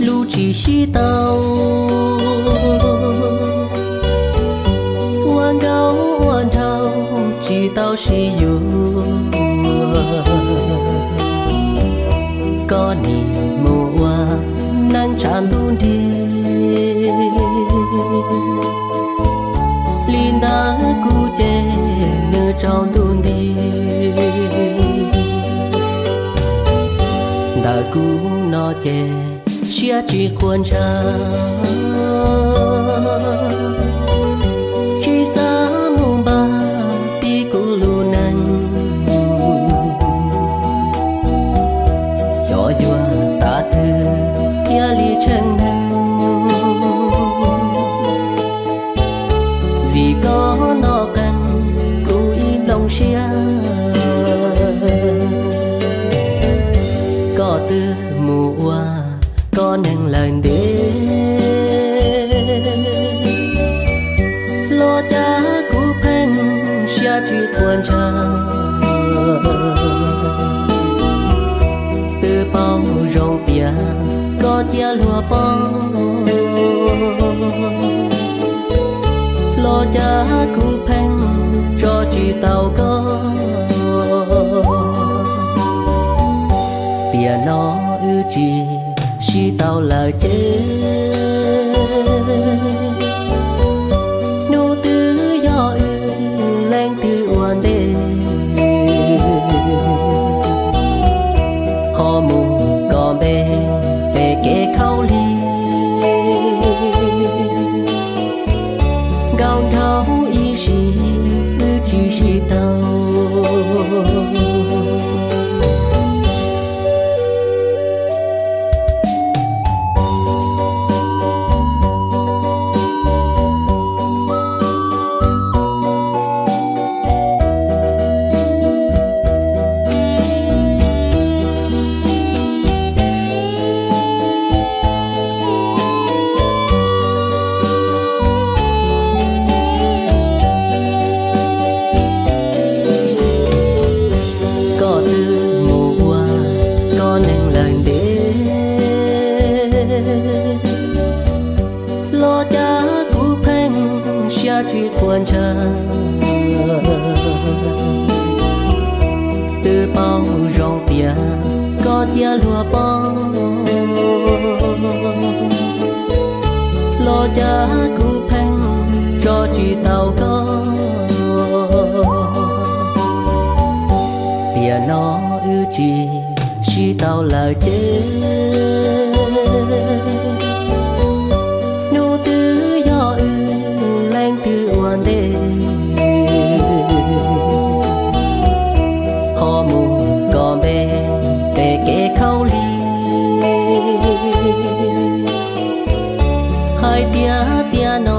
lub tsis sib tau, ua nkauj ua nraug tsis tau sib yuav. Koj nim mus ua neej tshav ntuj nrig, li ntawd kuv ces nws tsaus ntuj nti. Ntawm kuv no ces siab tsis qhuas ntshaw, tsis xav mus npaj tib kuv lub neej. Xyov yuav tav twg thiaj li tsheej neeg, vim koj noj qees kuv ib nplooj siab. Koj twb mus ua koj neeg lawm ntev, los cas kuv pheej siab tsis qhuas ntshaw. Twb paub zoo tias koj cia luag poob, los cas kuv pheej tso tsis tau koj. Tiam no wb tsis sib tau lawm ces, hnub twg yog wb leej twg ua ntej, ho mus kos npe pem kev khaub lig. Nkauj nraug ib sim wb tsis sib tau. Koj twb mus ua koj neeg lawm ntev, los cas kuv pheej siab tsis qhuas ntshaw. Twb paub zoo tias koj cia luag poob, los cas kuv pheej tso tsis tau koj. Tiam no wb tsis sib tau lawm ces, hnub twg yog wb leej twg ua ntej, ho mus kos npe pem kev khaub lig. Hais tias tiam no